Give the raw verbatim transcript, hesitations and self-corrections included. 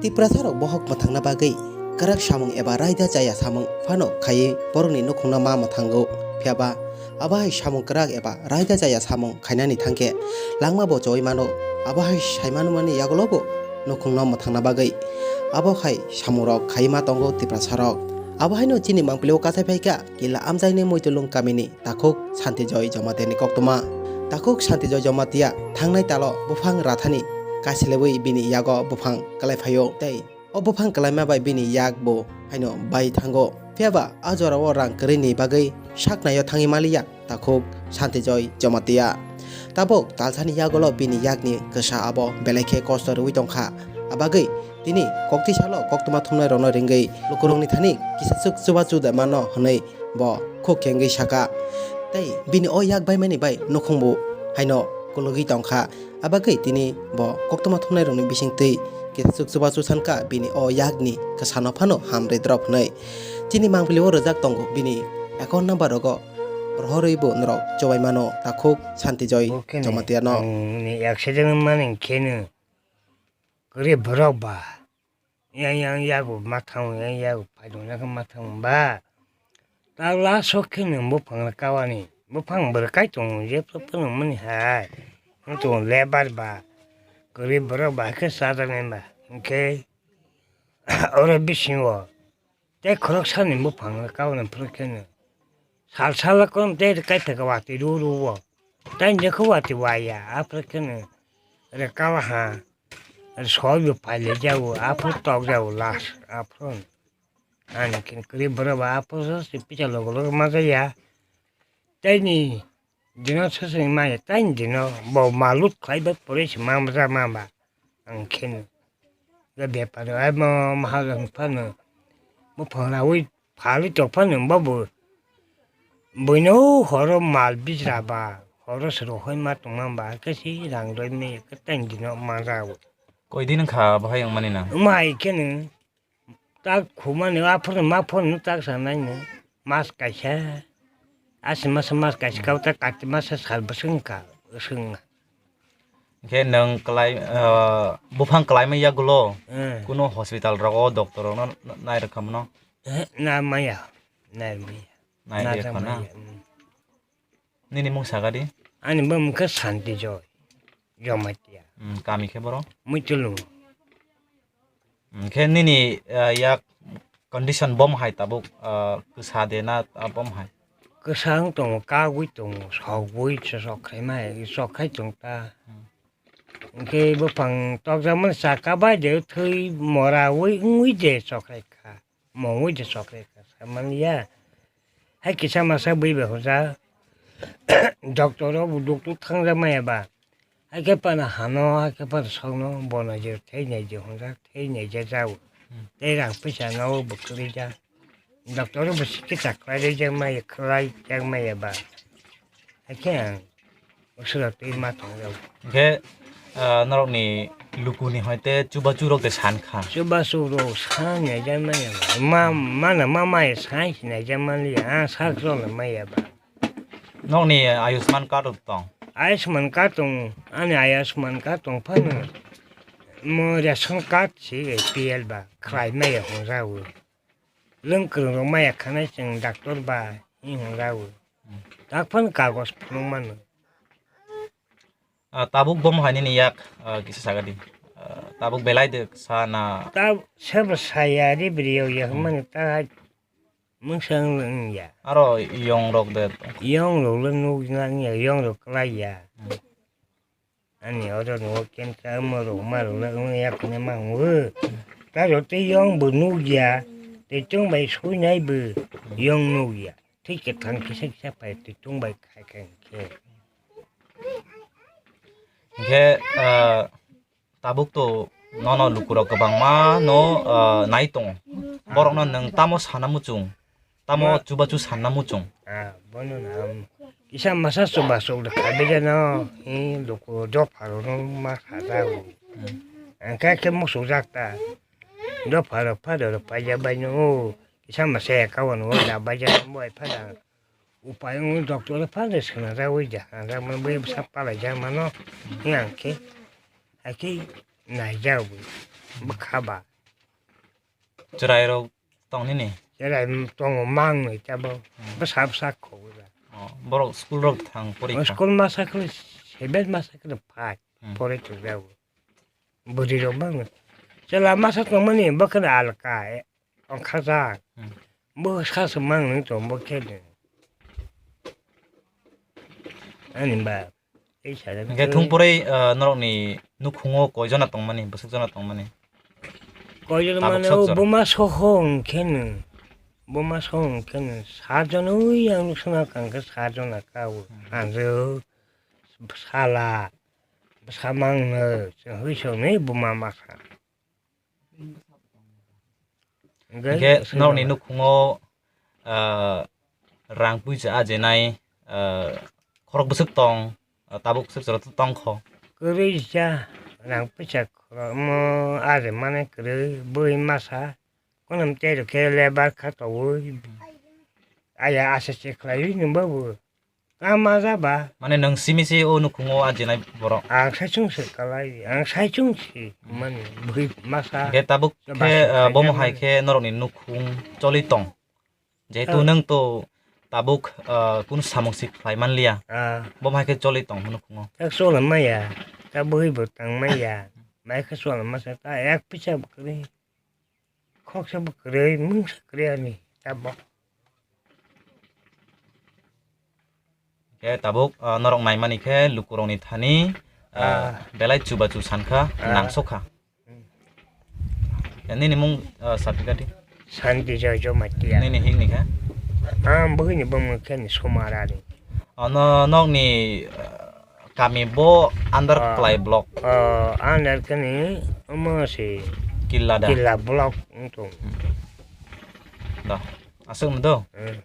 Tiprasarok bohok mwthangna bagwi kwrak samung eba raida chaya samung phano khaiwi borokni nukhungno ma mwthango. Phiyaba abo hai samung kwrak eba raida chaya samung khainani thangkhe langma bo choi mano. Abo hai sai manmani yagulobo nukhungno mwthangna bagwi abo hai samungrok khaiwi ma tongo Tiprasarok. Abo haino chini mangpili o kasai phaikha Kila Amchaini Muitulung kamini takhuk Santijoy Jamatia ni koktwma. Takhuk Santijoy Jamatia thangnai talo buphang rathani kasilebwi bini yago buphang kwlai phaio tei o buphang kwlaima bai bini yak bo haino bai thango. Phiyaba a jorao rang kwrwini bagwi saknaio thangwi maliya takhuk Santijoy Jamatia. Tabuk talsani yagulo bini yakni kwsa abo belai khe kosto rwui tongkha. Abagwi tini koktwi salo koktwma thumnairokno ringwi lukurokni thani kisa swk chubachu da mano hwnwi bo khuk khengwi saka. Tei bini o yak baimani bai nukhungbo haino kulugwi tongkha. Abagwi tini bo koktwma thumnairokni bisingtwi kisa swk chubachu sanka bini o yakni kwsano phano hamri drop hwnwi. Chini mangpili o rwjak tongo bini account number rogo rohorwi bo norok chobai mano takhuk Santijoy Jamatia no. Ni accident mani kheno kwrwi borok ba yang yang yago ma thango yang yago phaidung yang ma thango ba ta last o kheno buphang kawani buphang bwrwk kai tongo je phano mani hai wng tongo lebar ba kwrwi borok ba khe chajaknai ba hwnkhe oro bisingo tei khoroksani buphang kawani phuru kheno sal sal o kom tei kaithaka watwi rw rw o tei jekhe watwi waya aphuru kheno rwkha ha soibo pailaijago aphuru tokjago last aphuru ani kheno kwrwi borok ba aphuru se pisa logo logo ma jaya tei ni dino sasani maya tei ni dino bo malut khlai bai pore se ma ja ma ba ang kheno ga bepar ai mo mahajan phano mo phana ui phali tok phano bo bo buino horo mal bijra ba horo se rohoi ma tongma ba khe si rang roi me khe tei ni dino ma ja o. Koi din kha bahai ang mani na? Mai kheno tak khumani aphuru ma phone tak sanai no mas kaisa asi masa mas kaisa kau ta kati masa sal bwswng ka bwswng. Hwnkhe nwng kwlai buphang kwlaima yagulo kuno hospital rogo doctor rokno nai rwkha mano? Na maya nai maya. Nai rwkha na. Nini mung saga di? Ani bumung khe Santi Joy Jamatia. Kami khe boro? Muitulung. Hwnkhe nini yak condition bom hai tabuk kwsa de na bom hai? Kwsa wng tongo, kagwi tongo, sogwi chokhaima hai chokkhai tong ta. Hwnkhe buphang tokjakmani chaka bai de thwi morawi wngwi de chokrai kha. Mongwi de chokre ka samani ya. Hai kisa masa bui bai hoja. Doctor o bu duk tuk thangjak maya ba. Hai khe pana hano, hai khe pana sokno, bono je thei nai je honjak, thei nai je jao. Tei rang pisa no bo kwrwi ja. Doctor o bo sikitsa khlai jak maya, khlai jak maya ba. Hai khe ang Usura twi ma tong jago. Hwnkhe norokni lukuni hoi te chubachu rok de san kha. Chubachu rok san ya ja maya ba. Ma mana ma mai san si na ja mani ya. Ang sak rok na maya ba. Nokni Ayushman card rok tong? Ayushman card tong, ani Ayushman card tong phano mo ration card si A P L ba khlai maya hwnjago. Lwng kwrwng rok maya khanai chwng doctor ba hwnjago. Tak phano kagoj phunuk mano. Tabuk bom hai nini yak kisa saga di. Tabuk belai de sa na. Ta sebo saya ri brio ya mani ta mungsang ya. Aro yong rok de. Yong rok le nuk na ya yong rok klai ya. Ani oro nugo kenta omo rok ma rok le wng ya kune ma hwngo. Ta rok tei yong bo nuk ya. Tei chwng bai sui nai bo yong nuk ya. Tei kwthang kisa kisa pai twi tong bai khai khai hwnkhe. Hwnkhe tabuk to nono lukurok kwbangma no nai tongo. Borokno nwng tamo sana muchung? Tamo chubachu sanna muchung? Bono na kisa masa chubachu khaibijano hi luku dopharo no ma khajago. Angkhe khe muchungjak ta. Dopharo phadoro paija baino kisa masa ekawano da baija bai phada. Upai wng doctor phada swnajagwi ja. Ang bai bwsa palaijak mano. Hingkhe hakhe naijak bwkha ba. Chwrairok tong nini? Chwrai tongo mang noi tabo. Hmm. Bwsa bwsa khogwi ba. Oh, borok school rok thang porikha? School masa khe seven masa khe five. Hmm. Pore thok jago. Bwrwi rok bang. Chwla masa tongmani bo khe alka. Ongkhajak. Hmm. Bo sasu mang nung tong bo khe de. Ani ba. Ei sa. Hingke thung poroi, ah, norokni nukhungo koi jona tongmani, bwswk jona tongmani? Koi jona mane o buma soho hwnkhe no. Buma soho hwnkhe no. Sat jona ui ang nuksa na kang khe sat jona ka o. Hmm. Anjwk, sala, bwsa mang no, chwng hui song ni buma masa. Hingke norokni nukhungo, ah, rang puisa ajenai, ah, khorok bwswk tong, ah, tabuk bwswk jora tongkho. Kwrwi cha rang puisa khorokno ajemani kwrwi bui masa konom tei rokhe lebar kha tongwi aya asa se khlaiwi nwng babu. Kama ja ba? Mane nwng simi se o nukhungo ajinai borok? Ang saichung se kalai, ang saichung se mani bui masa. Hingke tabuk khe, ah, bomo hai khe norokni nukhung choli tong. Jehetu nwng to tabuk, ah, kunu samung si khlai manliya. Ah. Bomo hai khe choli tong nukhungo. Tak choli maya, ta bui bo tang maya. Mai khe choli masa ta ek pisa bo kwrwi. Khoksa bo kwrwi, mungsa kwrwi ani tabuk. Khe tabuk, ah, norok naimani khe lukurokni thani, ah, ah, belai chubachu sankha, ah, nangsokha. Hmm. Ya, nini mung, ah, sapikati? Santi Joy Jamatia. Nini hikni kha? Ah, bwkhwini bumung khe ni Somarani. Ano nokni, ah, kami bo under, ah, Klai block. Ah, under khe ni omo se Killa da? Killa block wng tong. Hmm. Da. Aswk no do? Hmm.